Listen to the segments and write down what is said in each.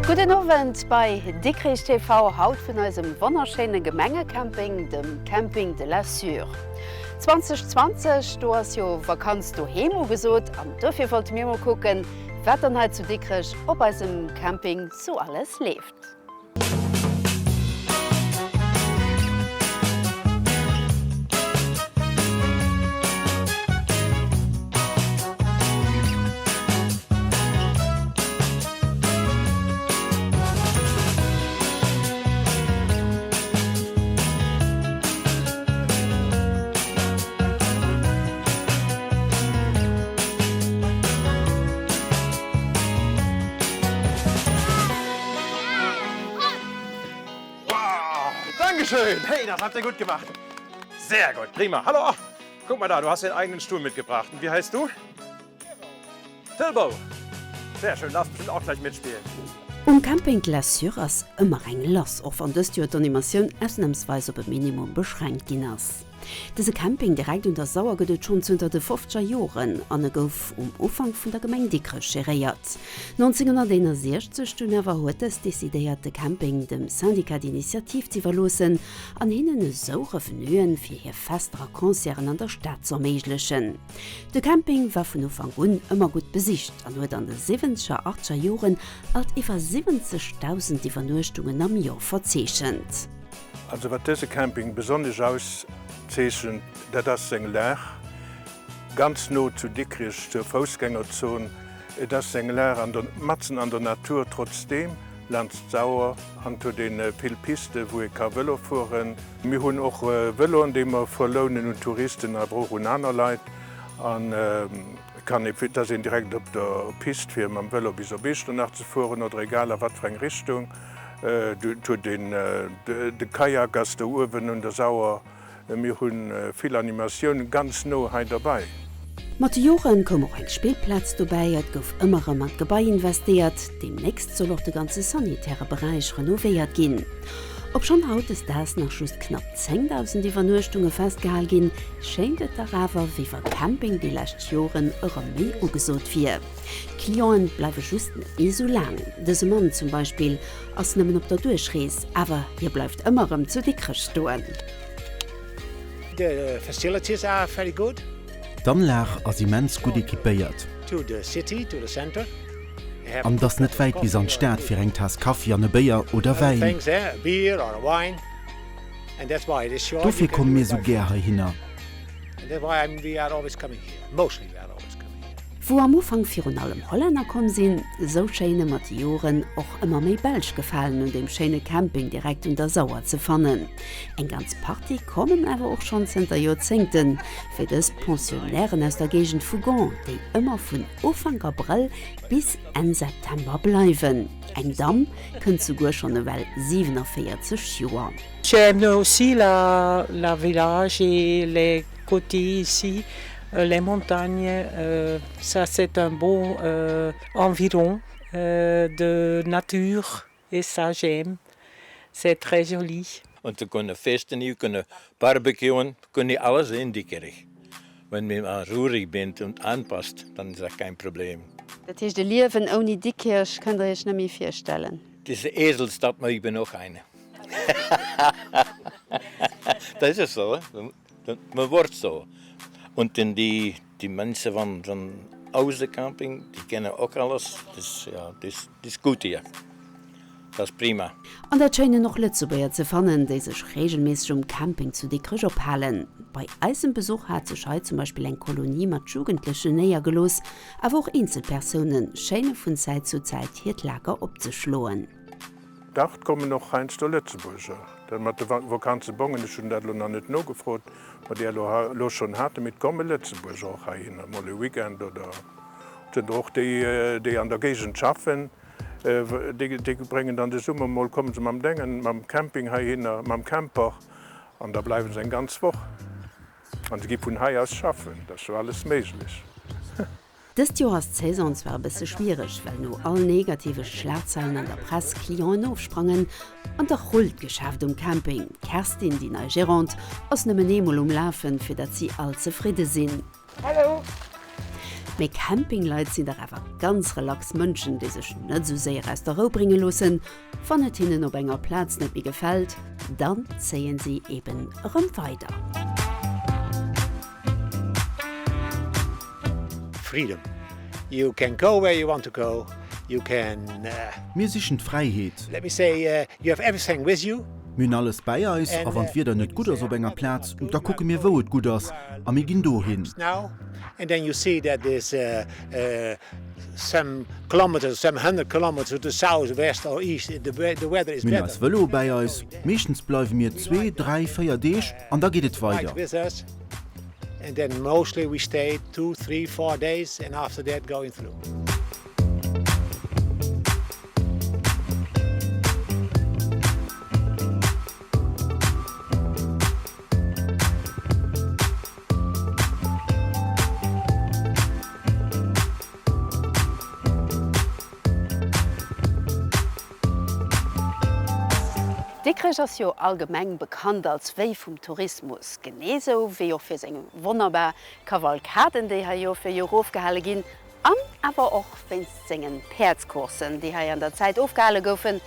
Gudden Owend bei Dikrich TV, haut vun eisem wonnerschéine Gemengecamping, dem Camping de la Sûre. 2020, do ass jo Vakanz doheem ugesot an dofir wollte mir mol kucken, wat dann hei zu Dikrech op eisem Camping sou alles leeft. Wow, Dankeschön! Hey, das habt ihr gut gemacht. Sehr gut, prima. Hallo, guck mal da, du hast den eigenen Stuhl mitgebracht. Und wie heißt du? Tilbo! Sehr schön, darfst bestimmt auch gleich mitspielen. Um Camping Glaçure ass ëmmer eng lass, och wann dëst Joer d'Animatioun ausnamsweis op e Minimum beschränkt ginn ass. Dëse Camping direkt un der Sauer gëtt et schonn zënter de fofzeger Joren an e gouf um Ufank vun der Gemeng Dikrech geréiert. 1961 dunn awer huet dës decidéiert de Camping dem Syndicat d'initiative z'iwwerloossen an hinnen esou Revenuen fir hir Fester a Concerten an der Stad z'erméiglechen. De Camping war vun Ufank un ëmmer gutt besicht an huet an de siwwenzeger, achtzeger Joren alt iwwer 70.000 Iwwernuechtungen am Jor verzeechent. Also wat dëse Camping besonnesch auszeechent, dat ass seng Lag ganz no zu Dikrich zur Foussgängerzon. Et ass seng Lag an der matzen an der Natur, trotzdeem laanscht d'Sauer an et huet ee vill Piste wou ee ka Vëlo fueren. Mir hunn och Vëloen, déi mer verlounen un Touristen, awer och un aner Leit. An et kann ee, et ass een direkt op der Pist fir mam Vëlo bis op Echternach ze fueren oder egal a wat fir eng Richtung. Et huet een de Kajak ass do uewen un der Sauer. Mir hu vill Animatioun ganz no hei derbei. Mat de Joren koum och eng Spillplaz dobäi, et gouf ëmmer erëm an d'Gebai investéiert, deemnächst soll och de ganze sanitäre Beräich renovéiert ginn. Obschonn hautdesdaags nach just knapp 10.000 Iwwernuechtunge festgehal ginn, schéint et dach awer, wéi wa Camping déi lescht Joren erëm méi ugesot wier. D'Clienten bleiwe just net méi esou laang. Dëse Mann zum Beispill ass nëmmen op der Duerchrees, awer hie bleift ëmmer erëm zu Dikrech stoen. The facilities are very good. D'Anlag ass immens gutt equipéiert. To the city, to the center. An et ass net wäit bis an d'Stad fir eng Taass Kaffi an e Béier oder Wäin. Dofir komme mir sou gär heihinner. Wou am Ufank virun allem Hollänner komm sinn, esou schéine mat de Joren och ëmmer méi Belsch Gefalen un deem schéine Camping direkt un der Sauer ze fannen. Eng ganz Partie kommen awer och schonn zënter Joerzéngten, wéi dës Pensionnairen aus der Géigend vu Gand, déi ëmmer vun Ufank Abrëll bis Enn September bleiwen. Eng Damm kënnt souguer schonn ewell 47 Joer. J'aime aussi la la village et les côtés ici Les montagnes, ça c'est un beau environ de nature et ça j'aime, c'est très joli. Und we kunnen feesten hier, we kunnen barbecuen, we kunnen hier alles in Diekirch. Wenn man ruhig bent und anpasst, dann ist das kein Problem. Dat heescht e Liewen ouni Diekirch kënnt der Iech net méi virstellen? Diese Eselsstadt, ma ich bin auch eine. Das ist es so. Man wordt zo. Und in die, die mensen van, van oude camping, die kennen ook alles. Dus ja, het is, het is goed hier. Dat is prima. An dat schéinen och Lëtzebuerger ze fannen, déi sech regelméisseg um Camping zu Dikrech ophalen. Bei eisem Besuch hat sech hei zum Beispill eng Kolonie mat Jugendlechen néiergelooss, awer och eenzel Persoune schéine vun Zäit zu Zäit hiert Lager opzeschloen. Dach, 't kommen och heiansdo Lëtzebuerger. Dat mat de Vakanzebongen, ech hunn dat elo nach net nogefrot, ma déi elo elo schonn haten, mee 't komme Lëtzebuerger och heihinner, mol e Weekend oder et sinn der och déi, déi an der Géigend schaffen, déi déi bréngen dann de Summer mol, komme se mam Dengen, mam Camping heihinner, mam Camper an da bleiwe se eng ganz Woch an se gi vun hei aus schaffen. Dat ass jo alles méiglech. Dëst Joer ass d'Saison zwar e bësse schwiereg, well no all negative Schlagzeilen an der Press Clienten ofsprangen an dach rullt d'Geschäft um Camping. D'Kerstin, déi nei Gerante, ass nëmmen eemol um Lafen, fir datt si all zefridde sinn. Hallo! Mee Campingleit sinn dach awer ganz relax Mënschen, déi sech net esou séier aus der Rou brénge loossen. Wann et hinnen op enger Plaz net méi gefält, dann zéien si eben erëm weider. Freedom. You can go where you want to go, you can. Mir sichen d'Fräiheet. Let me say, you have everything with you. Mir hunn alles bäi eis a wann d'Wieder net gutt ass op enger Plaz, da kucke mir wou et gutt ass a mir ginn dohin. And then you see that there's some kilometers, some hundred kilometers to the south, west or east, the weather is Mir hunn better. eis Vëloe bäi eis. Meeschtens bleiwe mir zwee, dräi, véier Deeg an da geet et weider. And then mostly we stay two, three, four days and after that going through. Dikrech ass jo allgemeng bekannt als Wéi vum Tourismus, genee sou wéi och fir seng wonnerbar Kavalkaden, déi hei Joer fir Joer ofgehale ginn, an awer och wéinst sengen Päerdscoursen, déi hei an der Zäit ofgehale goufen.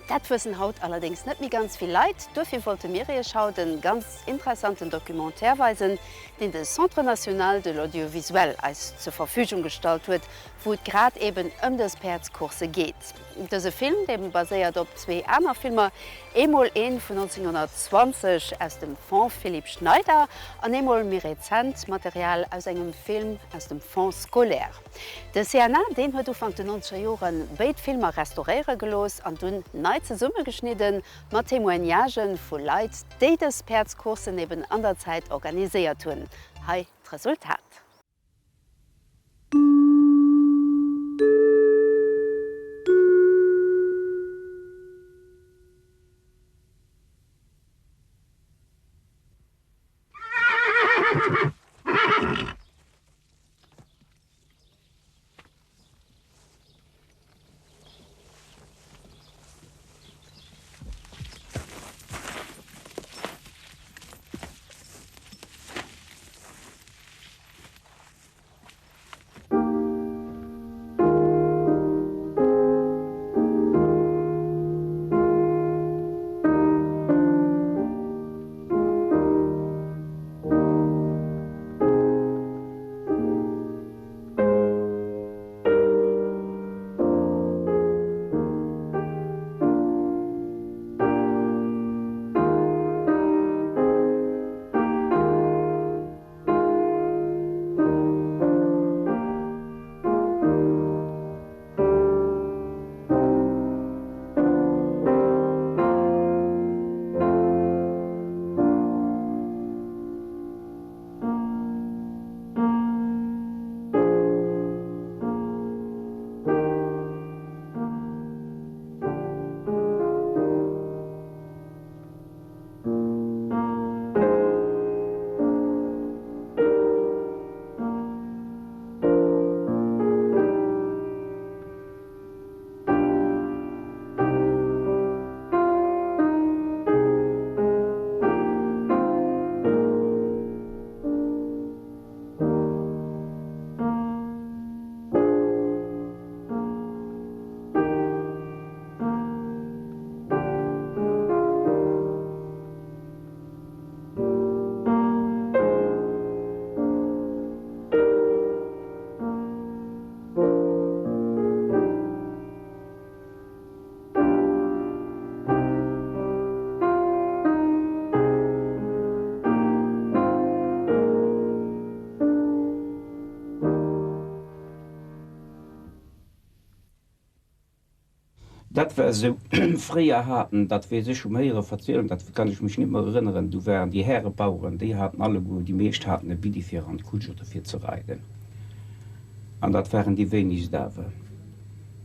Dat wëssen haut allerdéngs net méi ganz vill Leit. Duerfir wollte mir iech haut en ganz interessanten Documentaire weisen, deen de Centre National de l'Audiovisuel eis zur Verfügung gestallt huet, wou et grad eben ëm dës Päerdscourse geet. Dëse Film, dee baséiert op zwee aner Filmer, eemol een vun 1920 aus dem Fonds Philippe Schneider an eemol méi rezent Material aus engem Film aus dem Fonds scolaire. De CNA, deen huet Ufank den nonzeger Jore béid Filmer restauréiere gelooss an dunn nei zesummegeschnidden, mat Témoignagen vu Leit, déi dës Päerdscourssen eben an der Zäit organiséiert hunn. Hei d'Resultat. Dat war esou, fréier haten, dat weess ech vum Héiere verzielen, dat kann ech mech net méi erënneren, du waren déi Häre Baueren, déi haten alleguer, déi meescht haten e Biddi fir an d'Kutsch oder fir ze reiden. An dat waren déi wéinegst awer.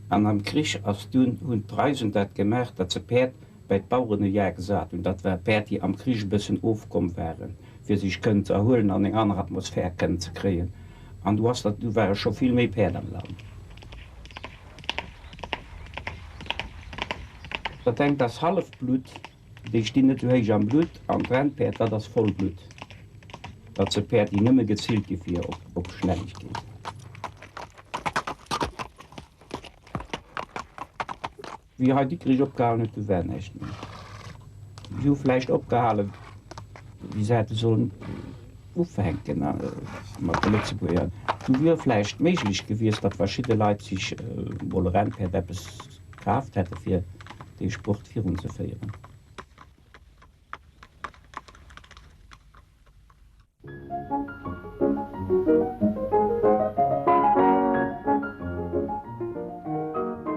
An am Krich ass dunn, hunn d'Preisen dat gemaach, datt se Päerd bäi d'Baueren e Jar gesat hunn. Dat war Päerd, déi am Krich e bëssen ofkomm waren, fir sech kënnen ze erhuelen an eng aner Atmosphär kënnen ze kréien. An du ass dat, du ware scho vill méi Päerd am Land. Dat engt ass Hallefblutt, déi stinn net sou héich am Blutt, an d'Rennpäerd, dat ass Vollblutt. Dat si Päerd, déi nëmme gezillt gi fir op Schnelligkeet. Wéi hei Dikrich opgehalen huet, du war näischt méi. Si hu vläicht opgehalen, wéi se hätte sollen ufänken mat de Lëtzebuerger. Du wier vläicht méiglech gewiescht, datt verschidde Leit sech mol e Rennpäerd eppes kaaft hätte fir dee Sport virunzeféieren.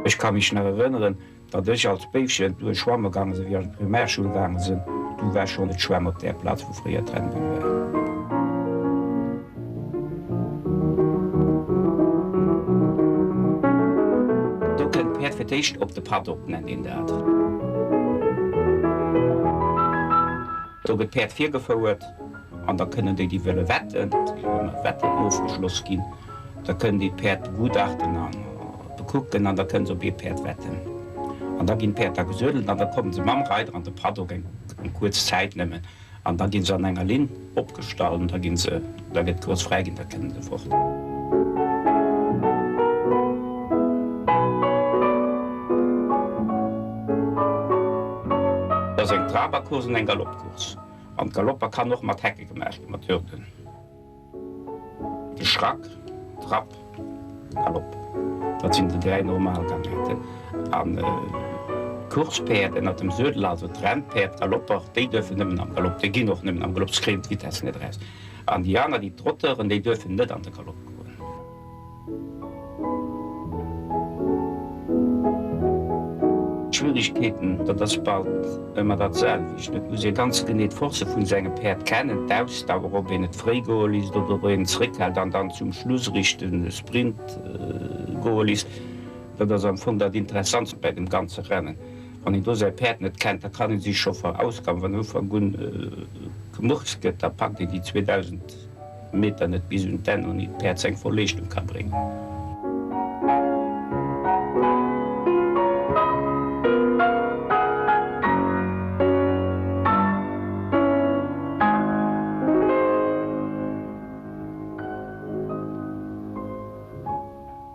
Ech ka mech nach erënneren, datt ech als Béifchen duer schwamme gaange sinn, wéi ech an d'Primärschoul gaange sinn, du war schonn et Schwämm op där Plaz, wou fréier d'Rennbunn war. Do kënnt d'Päerd fir d'éischt op de Paddock, nennt een dat. Do gëtt d'Päerd virgefouert an da kënnen déi, déi wëlle wetten, et si jo ëmmer Wetten ofgeschloss ginn, da kënnen déi d'Päerd begutachten a bekucken an da kënnen se op ee Päerd wetten. An da ginn d'Päerd da gesuedelt an da kommen se mam Reider an de Paddock, eng kuerz Zäit nëmmen, an da gi se an enger Linn opgestallt an da gi se, da gëtt d'Course fräiginn, da kënnen se fort. Et ass eng Trabercourse an eng Galoppcourse. An d'Galopper kann och mat Hecke gemaach ginn, mat Hürden. De Schrack, Trapp, Galopp, dat sinn déi 3 normal Gangarten. An d'Coursepäerd ënnert dem Suedel, also d'Rennpäerd, d'Galopper, déi duerfen nëmmen am Galopp, déi ginn och nëmmen am Galopp, se kréien d'Vitesse net eraus. An déi aner, déi Trotteuren, déi duerfen net an de Galopp goen. D'Schwierigkeeten, dat ass bal ëmmer dat selwecht. Et muss ee ganz genee d'Force vun sengem Päerd kennen, d'Ausdauer, ob een et fréi goe lisst oder ob een et zeréckhält an dann zum Schluss eréischt de Sprint goe lisst. Dat ass am Fong dat Interessantst bei dem ganze Rennen. Wann een do säi Päerd net kennt, da kann ee sech scho verausgaben. Wann Ufank un gemurkst gëtt, da packt een déi 2000. Meter net bis un d'Enn ouni d'Päerd seng voll Leeschtung ka bréngen.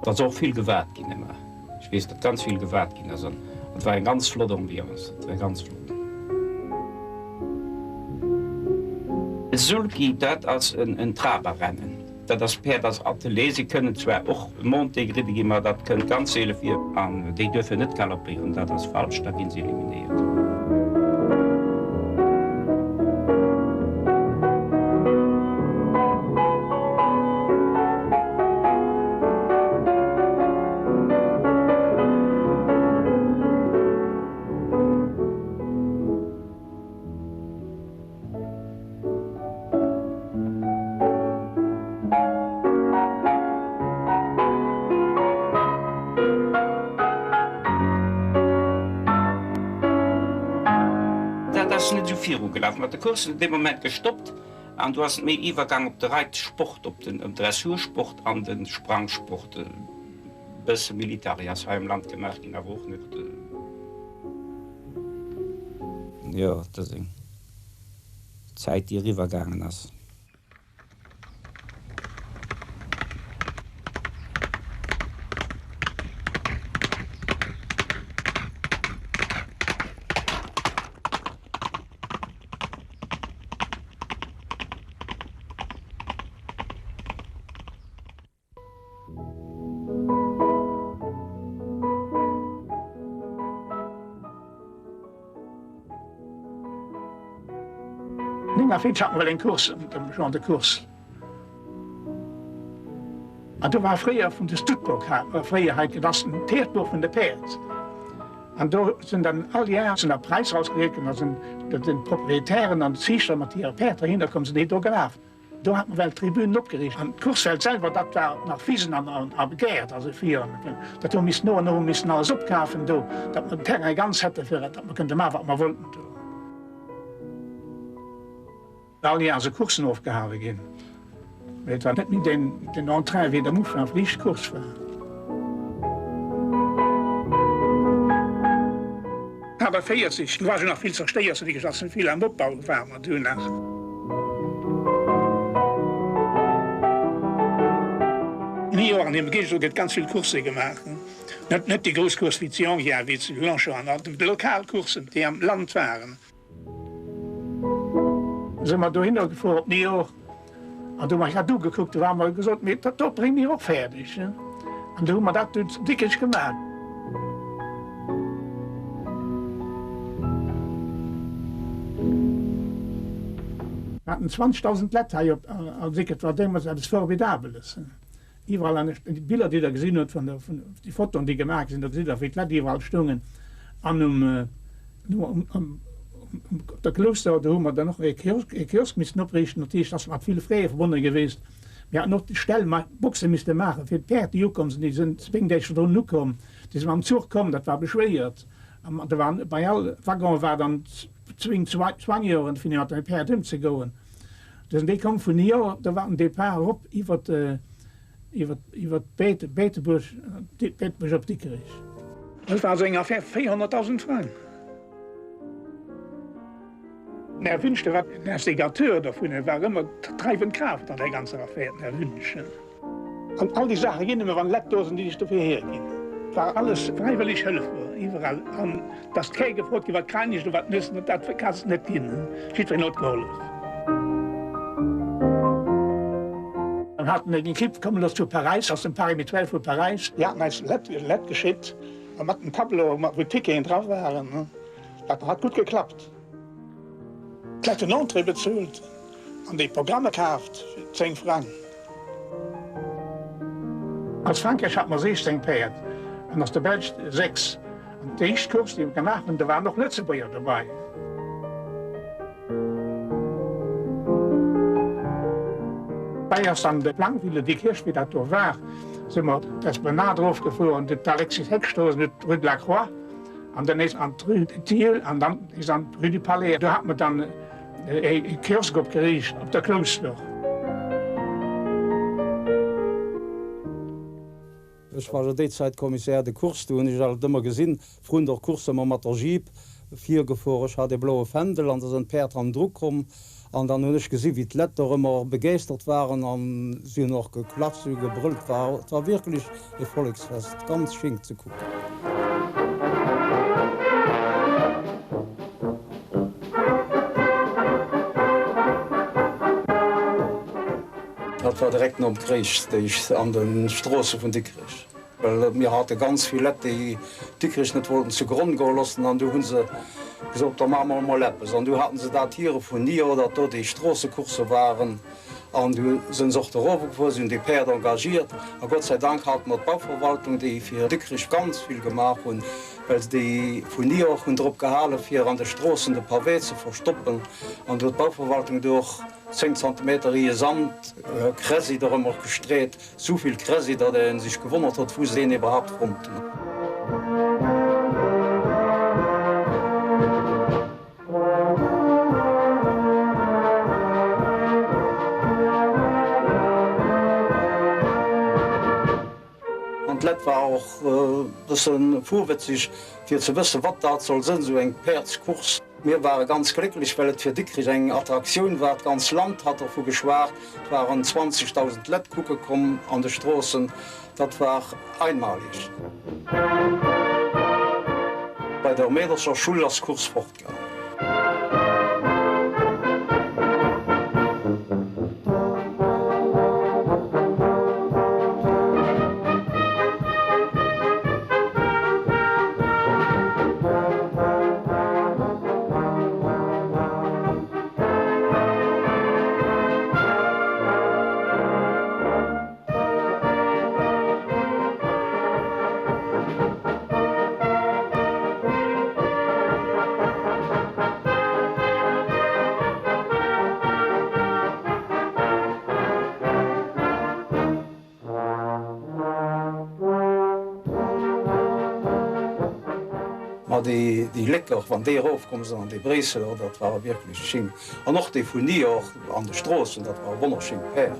Et ass och vill gewaart ginn ëmmer. Ech weess, datt ganz vill gewaart ginn ass an et war eng ganz flott Ambiance. Et war ganz flott. Sulky, dat ass en Traberrennen. Dat ass Päerd ass attelé. Si kënnen zwar och Monté geridde ginn, ma dat kënnt ganz seele vir. An déi duerfen net galoppéieren, dat ass falsch, da gi se eliminéiert. Dat ass net esou viru gelaf, ma de Course huet dee Moment gestoppt an du ass et méi iwwergaang op de Reitsport, op den Dressursport an de Sprangsport. E bësse Military ass hei am Land gemaach ginn, awer och net. Jo, et ass eng Zäit, déi eriwwer gaangen ass. Ning a Fitch haten well eng Course, dem Genre de Course. An do war fréier vun de Stutburg, war fréier hei, dat ass den Päerdbuch vun de Päerd. An do sinn dann all Jar sinn da Präisser ausgedeelt ginn, da sinn d'Proprietären an d'Ziichter mat hire Päerd dohinner komm, sinn déi do gelaf. Do hat mer well d'Tribünen opgeriicht an d'Coursefeld selwer, dat war nach Wisen an a Gäert, also fir dat hu mer missen no an no missen alles opkafen do, datt mer den Terrain ganz hätte fir datt mer kënnte maachen, wat mer wollten do. All Jar se Coursen ofgehale ginn, mee et war net méi deen den Entrain wéi et am Ufank wéi déi éischt Course war. 48, do war jo nach vill zerstéiert, sou wéi gesot, ass vill am Opbau war mer du nach. Ni Joer an deem Géigend do gëtt ganz vill Coursse gemaach, net net déi grouss Course wéi zu Enghien, wéi zu Longchamp an déi lokal Courssen déi am Land waren. Si mer dohinner gefuer op Niort an do hu mer eis dat ugekuckt. Do hu mer gesot, Mee dat do brénge mir och fäerdeg. An du hu mer dat du zu Dikrech gemaach. Mir haten 20.000 Lett hei op Dikrech, dat war deemools eppes Formidabeles. Iwwerall an ech, déi Biller, déi Der gesinn hutt, vun der, vun déi Fotoen, déi gemaach sinn, do gesitt Der, wéi d'Lett iwwerall stoungen. An um, um, um, op der Klouster, do hu mer dann och e Kiosk, e Kiosk missen opriichten. Dat heescht, ass mat vill Frais verbonne gewiescht. Mir haten och déi Ställ, Boxe misste maachen fir d'Päerd, déi ukomm sinn. Déi sinn zwéng Deeg virdrun ukomm. Déi si mam Zuch komm, dat war beschwéiert. An do waren, bei all Waggon war dann zwéng Soigneuren, fir mat de Päerd ëmzegoen. Do sinn déi komm vun Niort, do war den Départ erop iwwer iwwer Beetebuerg, Beetebuerg op Dikrech. Dat war also eng Affaire 400.000 Frang. Den Här Wünsch, dee war den Instigateur dovun, e war ëmmer d'dreiwend Kraaft an där ganzer Affaire, den Här Wünsch. An all déi Saache ginn nëmme wann Lett do sinn, déi sech dofir hierginn. Et war alles fräiwëlleg Hëllef iwwerall. An et ass kee gefrot ginn, wat krank oder wat net, dat ka et net ginn. Jiddwereen huet gehollef. Mir haten eng Ekipp komme looss vu Paräis, aus dem Pari-Mutuel vu Paräis. Déi haten eis Lett, Lett geschéckt mat den Tableauen, wou d'Ticketen dra waren. Dat hat gutt geklappt. D'Leit hunn Entrée bezuelt an déi Programme kaaft fir 10 Frang. Aus Frankräich hat mer 16 Päerd an aus der Belsch 6. An déi éischt Course, déi mer gemaach hunn, do waren och Lëtzebuerger dobei. Bei ass dann de Plang, wéi déi Kierch, wéi dat do war, si mer d'Esplanade erofgefuer an d'Alexis-Heck-Strooss an d'Rue de la Croix an dann nees an d'Rue des Tilleuls an dann nees an d'Rue du Palais. Do hat mer dann e Kiosk opgeriicht op der Kloustur. Ech war jo déi Zäit Commissaire de course, do hunn ech alt ëmmer gesinn, vrun der Course ëmmer mat der Jeep virgefuer. Ech hat e bloe Fändel an da sinn d'Päerd hannendru komm an dann hunn ech gesi wéi d'Lett och ëmmer begeeschtert waren an si hunn och geklappt, si hu gebrëllt. Et war wierklech e Volleksfest, ganz schéin ze kucken. Dat war direkt nom Krich, déi an de Stroosse vun Dikrech, well mir hate ganz vill Lett, déi Dikrech net wollten zu Gronn goe loossen, an du hu se gesot, da maache mer emol eppes. An du haten se dat hire vun Niort, datt do déi Stroossecoursse waren, an du sinn se och do erof gefuer, si hunn déi Päerd engagiert. A Gott sei Dank hate mer d'Bauverwaltung, déi fir Dikrech ganz vill gemaach hunn, well déi vun Niort hunn drop gehale fir an de Stroossen de Pavé ze verstoppen, an du huet d'Bauverwaltung do och 10 Zantimeter Rie Sand, Kräsi dorëmmer gestreet, souvill Kräsi, datt ee sech gewonnert huet, wou se deen iwwerhaapt fonnt hunn. An d'Lett war och e bësse fuerwëtzeg, fir ze wëssen, wat dat soll sënn, sou eng Päerdscourse. Mir ware ganz glécklech, well et fir Dikrich eng Attraktioun war. D'ganz Land hat dervu geschwat. Et waren 20.000 Lett kucke komm an de Stroossen. Dat war einmalig. Bei der Meedercherschull ass d'Course fortgaangen. Ma déi Lécker, wann déi erofkomm sinn, an déi Bréisseler, dat ware wierklech sching. An och déi vun Niort an de Stroossen, dat ware wonnersching Päerd.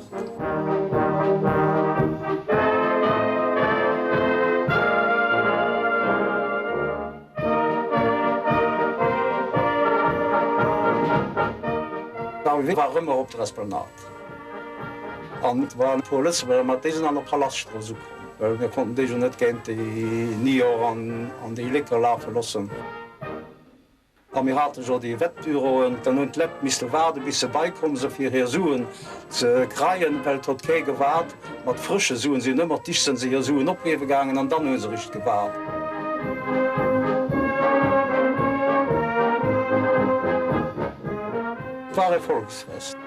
D'Arrivée war ëmmer op der Esplanade. An et waren e puer Lëtzebuerger mat, déi sinn an der Palaststrooss ukomm, well mir konnten déi jo net géint déi Niort an déi Lécker lafe loossen. A mir hate jo déi Wettbüroen, dann hunn d'Lett misste waarde bis se beikomm se fir hir Suen ze kreien, well et huet kee gewaart mat frësche Suen. Si hunn ëmmer d'Isch sinn se hir Suen ophiewe gaangen an dann hu se richt gewaart. Et war e Volksfest.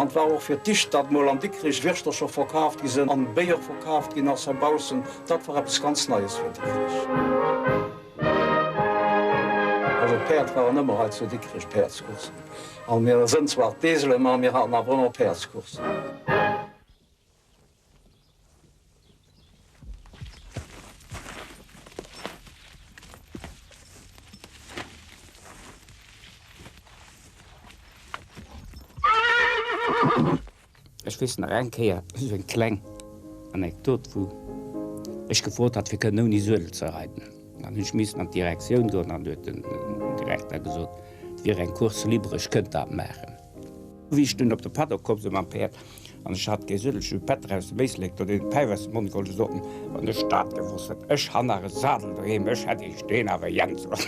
An et war och fir d'Icht, datt mol an Dikrich Wirschtercher verkaaft gi sinn an Béier verkaaft ginn ass heibaussen. Dat war eppes ganz Neies fir Dikrich. Also d'Päerd waren ëmmer hei zu Dikrich, Päerdscoursen. An mir sënn zwar d'Eselen, ma mir haten awer ëmmer Päerdscoursen. Ech weess nach eng Kéier esou eng kleng Anekdot, wou ech gefrot hat fir kënnen ouni Suedel ze reiden. Dann hunn ech missen an d'Direktioun goen an du huet den Direkter gesot, et wier eng Course libre, ech kënnt dat maachen. Wéi ech dunn op de Paddock komm sinn mam Päerd an ech hat kee Suedel, ech hu Pätter aus dem Éislek do den Päif aus dem Mond geholl, du sot en, wann ech dat gewosst hätt, ech han nach e Sadel doheem, ech hätt iech deen awer jänzert.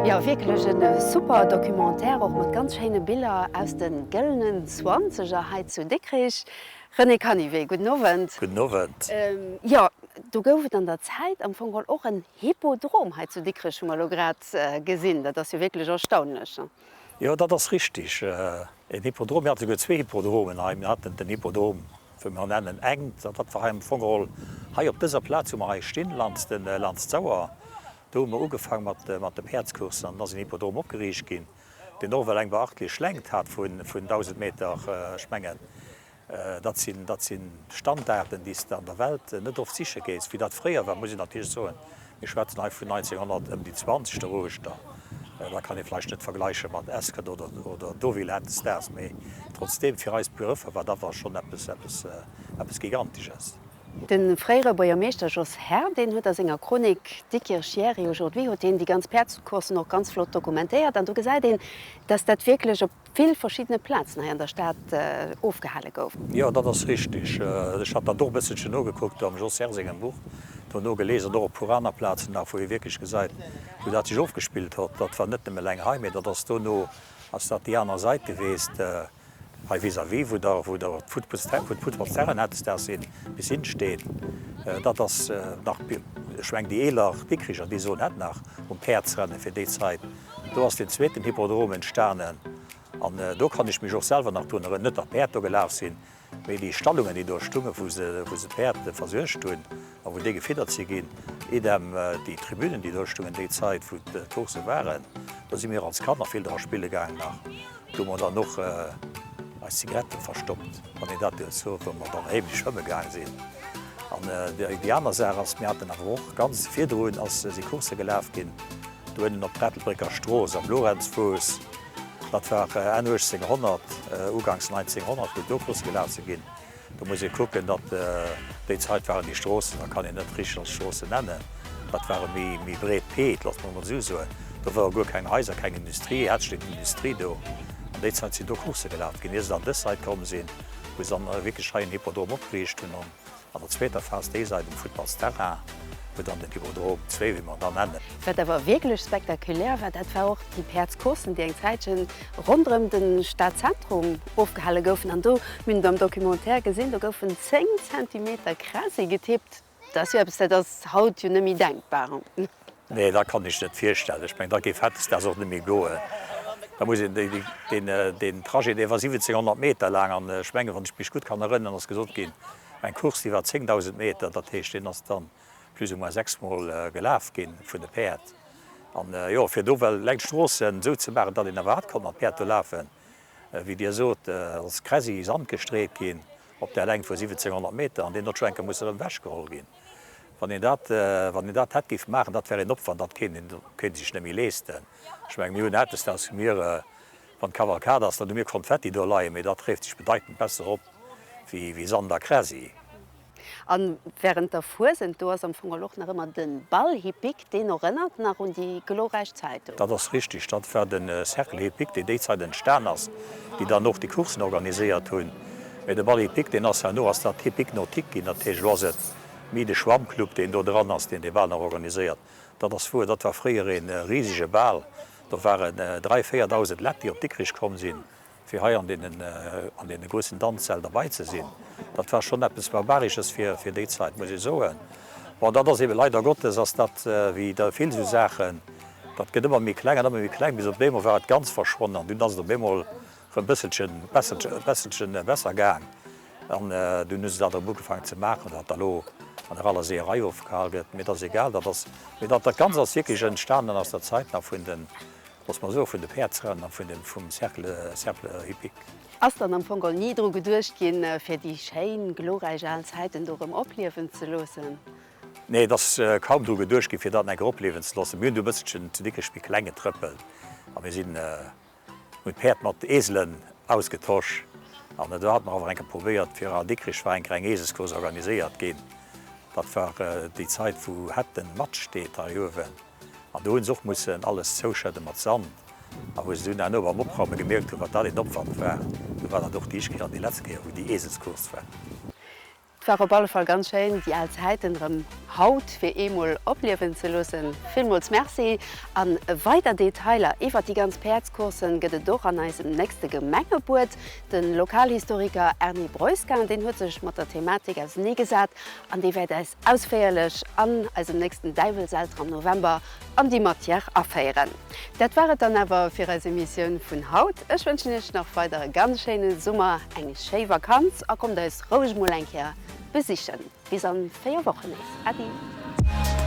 Jo, wierklech e super Documentaire, och mat ganz schéine Biller aus de gëllenen Zwanzeger hei zu Dikrich. René Canivet, gudden Owend. Gudden Owend. Jo, do gouf et an der Zäit am Fong geholl och en Hippodrom hei zu Dikrech, hu mer elo grad gesinn. Dat ass jo wierklech erstaunlech. Jo, dat ass richtig. En Hippodrom, mir hate souguer zwee Hippodromen hei. Mir haten den Hippodrom, wou mir nennen Engt, an dat war hei am Fong geholl hei op dëser Plaz, wou mer hei stinn, lans de, lans d'Sauer. Do hu mer ugefaang mat, mat de Päerdscoursen an dann ass en Hippodrom opgeriicht ginn, deen och ewell eng beachtlech Längt hat vun, vun 1.000 Meter, ech mengen. Dat sinn, dat si Standarden, déi s de an der Welt net oft siche gees. Wéi dat fréier war, muss een natierlech soen, mir schwätzen hei vun 1900 ëm déi 20 doruechter, da kann ee vläicht net vergläiche mat Ascot oder, oder Deauville hautdesdaags, mee trotzdeem, fir eis Begrëffer war dat awer schonn eppes, eppes, eppes Gigantisches. De fréiere Buergermeeschter Jos Herr, deen huet a senger Chronik Diekirch hier et aujourd'hui huet hien déi ganz Päerdscoursen och ganz flott dokumentéiert an do gesäit een, dass dat wierklech op vill verschiddene Plazen hei an der Stad ofgehale gouf. Jo, dat ass richteg. Ech hat dat och e bësselchen nogekuckt am Jos Herr sengem Buch, do nogelies an och e puer aner Plazen nach, wou ee wierklech gesäit, wou dat sech ofgespillt hott. Dat war net nëmme eleng hei, mee dat ass dono ass dat déi aner Sait geweest, hei vis-à-vis, wou der, wou der d'Futtballsterrainen hautdesdaags sinn, bis hin steet. Dat ass nach, ech meng déi eeler Dikricher, déi soen dat nach, um Päerdsrennen fir déi Zait. Do ass deen zweeten Hippodrom entstanen an do kann ech mech och selwer nach drun erënneren, net datt d'Päerd do gelaf sinn, mee déi Stallungen, déi do stungen, wou se, wou se d'Päerd versuergt hunn a wou déi gefiddert si ginn, idem déi Tribünen, déi do stungen déi Zait, wou d'Coursse waren. Do si mir als Kanner vill dra spille gaangen nach. Do hu mer dann och eis Zigaretten verstoppt, wann een dat duerf soen, wou mer dann heemlech schwëmme gaang sinn. An déi aner Saach ass, mir haten awer och ganz virdrun ass, si Coursse gelaf ginn, Do ënnen op Ettelbrécker Strooss am Lorenzfuuss, dat war Enn 1800, uganks 1900, wou do Coursse gelaf si ginn. Do muss ee kucken, datt déi Zait waren déi Stroossen, da kann een net richteg als Stroossen nennen, dat ware méi méi breet Peed, loosse mer emol esou soen. Do ware guer keng Haiser, keng Industrie, hat steet Industrie do. An déi Zait sinn do Coursse gelaf ginn, ier se dann dës Sait komm sinn, wou se dann wierklech hei en Hippodrom opgeriicht hunn. An der zweeter Phas déi Säit um Futtballsterrain, wou dann den Hippodrom 2, wéi mer en dann nennen. Wat awer wierklech spektakulär war, dat war och déi Päerdscourssen, déi eng Zäitchen ronderëm de Stadzentrum ofgehale goufen. An do, mir hunn et am Documentaire gesinn, do goufen 10 Zentimeter Kräsi getippt. Dat ass jo eppes, dat ass haut jo net méi denkbar. Nee, dat kann ech net virstellen. Ech mengen, da géif hautdesdaags och net méi goen. Da muss een déi, deen, deen Trajet, dee war 1.700 Meter laang an ech mengen, wann ech mech gutt kann erënneren, ass gesot ginn, eng Course, déi war 10.000 Meter, dat heescht, deen ass dann plus ou moins sechsmol gelaf gi vun de Päerd. An jo, fir do well eleng d'Stroossen esou ze maachen, datt een iwwerhaapt konnt mat Päerd do lafen, wéi Dir sot, ass Kräsi, Sand gestreet ginn op där Längt vu 1.700 Meter an deen huet scho eng Kéier musse erëm ewechgeholl ginn. Wann een dat, wann een dat hätt géif maachen, dat wär een Opwand, dat kéint een, kéint ee sech net méi leesten. Ech mengen, mir hunn hautdesdaags hu mir, wann d'Kavalkad ass, dann hu mir Konfetti do leien, mee dat treeft sech bedeitend besser op wéi, wéi Sand a Kräsi. A während der Fuesent, do ass am Fong och nach ëmmer de Bal hippique, deen erënnert nach un déi glorräich Zäit do. Dat ass richtig, dat war de Cercle hippique, deen déi Zäit entstan ass, déi dann och déi Coursen organiséiert hunn. Mee de Bal hippique, deen ass herno ass dat Hippique Nautique ginn, dat heescht elo ass et méi de Schwammclub, deen do dran ass, deen dee Bal nach organiséiert. Dat ass wuer, dat war fréier ee risege Bal, do waren 3, 4.000 Lett, déi op Dikrich komm sinn. Fir hei an deenen, an deene groussen Danzsäll derbei ze sinn, dat war schonn eppes Barbarisches fir, fir déi Zait, muss ech soen. Bon, dat ass eebe leider Gottes ass dat, wéi da vill esou Saachen, dat gëtt ëmmer méi kleng an ëmmer méi kleng, bis op eemol war et ganz verschwonnen an dunn ass et op eemol erëm e bësselchen, besselche, besselchen besser gaang an dunn hu se dat erëm ugefaangen ze maachen, dat da lo an der aller Seeërei ofgehal gëtt. Mee dat ass egal, dat ass, mee dat, dat Ganzt ass wierklech entstanen aus der Zait nach vun den, Looss mer soe vun de Päerdsrennen a vun dem vum Cercle Cercle Hippique. Ass dann am Fong geholl ni dru geduecht ginn, fir déi schéin, glorräich al Zäiten do erëm opliewen ze loossen? Nee, et ass kaum dru geduecht ginn, fir dat nach eng Kéier opliewen ze loossen. Mir hunn du e bësselchen zu Dikrech méi kleng getrëppelt a mir sinn, hunn d'Päerd mat Eselen ausgetosch. An do hate mer awer eng Kéier probéiert, fir a Dikrech war eng Kéier eng Eselscourse organiséiert ginn. Dat war déi Zait, wou Hetten Matsch steet hei uewen. An do hunn se och mussen alles zouschëdde mat Sand. A wou se dunn herno beim Opraume gemierkt hunn, wat dat een Opwand war, du war dat och déi éischt Kéier an déi letzt Kéier, wou déi Eselscourse war. Et war op alle Fall ganz schéin, déi al Zäiten erëm haut fir eemol opliewen ze loossen. Villmools Merci! A weider Detailer iwwert déi ganz Päerdscoursen gëtt et och an eisem nächste Gemengebuet. De Lokalhistoriker Erny Breuskin, deen huet sech mat der Thematik auseneegesat an dee wäert äis ausféierlech an eisem nächsten Däiwelselter am November an déi Matière aféieren. Dat war et dann awer fir eis Emissioun vun haut. Ech wënschen iech nach weider e ganz schéine Summer, eng schéi Vakanz a kommt eis roueg mol eng Kéier besichen. Bis an 4 Wochen nees. Äddi!